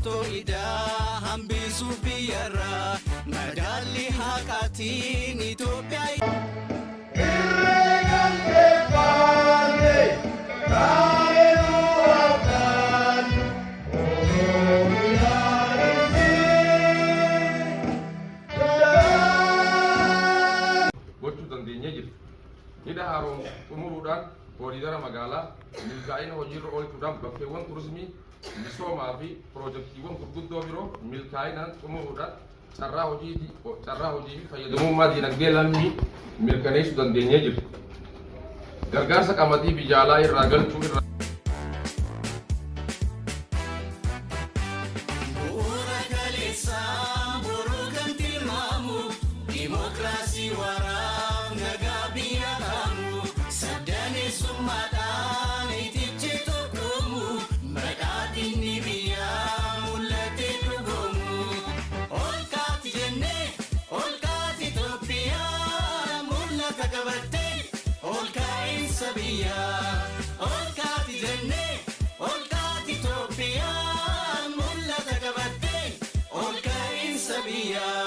Martoo idaa hambisuuf biyyarraa madaalli haqaatiin Itoophiyaa. Irree galtee baane kaanee nu abdaannu Oromiyaan isii gochuu dandeenyee jirra. Hidha Haaromsa xumuruudhaan kooriidara magaalaa milkaa'ina hojiirra oolchuudhaan bakkeewwan turizimii misoomaa fi piroojektiiwwan gurguddoo biroo milkaa'inaan xumuruudhaan carraa hojii carraa hojii fi fayyadamummaa diinagdee lammii mirkaneessuu dandeenyee jirra. Gargaarsa qamadii biyya alaa irraa galchuu irraa Bu'uura kaleessaa boruu kan tilmaamu Dimookiraasii waraaf nagaa biyya kaamu Sabdaneessummaadhaan itichee tokkoomu Badhaadhinni biyyaa mul'atee dhugoomu. Ol kaati jennee ol kaati Itoophiyaa mul'ata qabattee ol ka'iinsa biyyaa. Ol kaati jennee ol kaati Itoophiyaa mul'ata qabattee ol ka'iinsa biyyaa.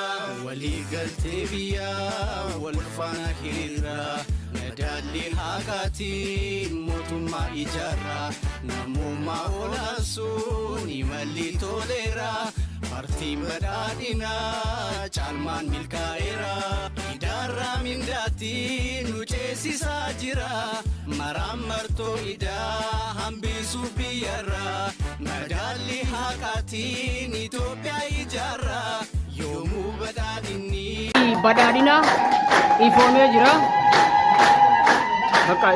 Waliigaltee biyyaa wal faana hiriirraa madaalli haqaatiin mootummaa ijaarraa namummaa olaansuun imalli toleera paartiin badhaadhinaa caalmaan milkaa'eera idaarraa mindaatti nu ceesisaa jira maraan martoo idaa hambisuuf biyyarraa madaalli haqaatiin Itoophiyaa ijaarraa yoomuu badhaadhinni. Badhaadhina ifoomee jira. Bakka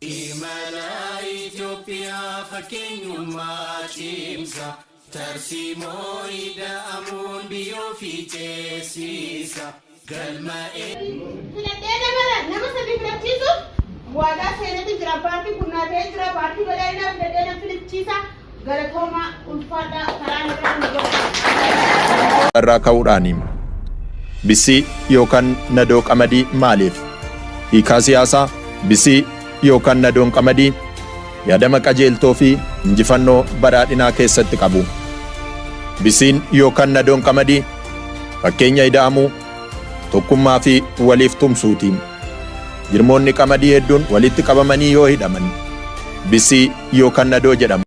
Imala Itoophiyaa fakkeenyummaa cimsa. Tarsiimoo ida'amuun biyyoo fi ceesisa. Galma Filadhee nama sadii filachiisuuf waadaa seenetu jira. Paartiin kun naa ta'ee jira. Paartii badhaadhinaa filadhee nama filachiisa. Galatoomaa, ulfaadhaa, karaa nagaa nu godha. Irraa ka'uudhaani. Bissii yookaan nadoo qamadii maaliif? Hiikaa siyaasaa bissii yookaan nadoon qamadii yaadama qajeeltoo fi injifannoo badhaadhinaa keessatti qabu. Bissiin yookaan nadoon qamadii fakkeenya ida'amuu, tokkummaa fi waliif tumsuuti. Jirmoonni qamadii hedduun walitti qabamanii yoo hidhaman bissii yookaan nadoo jedhamu.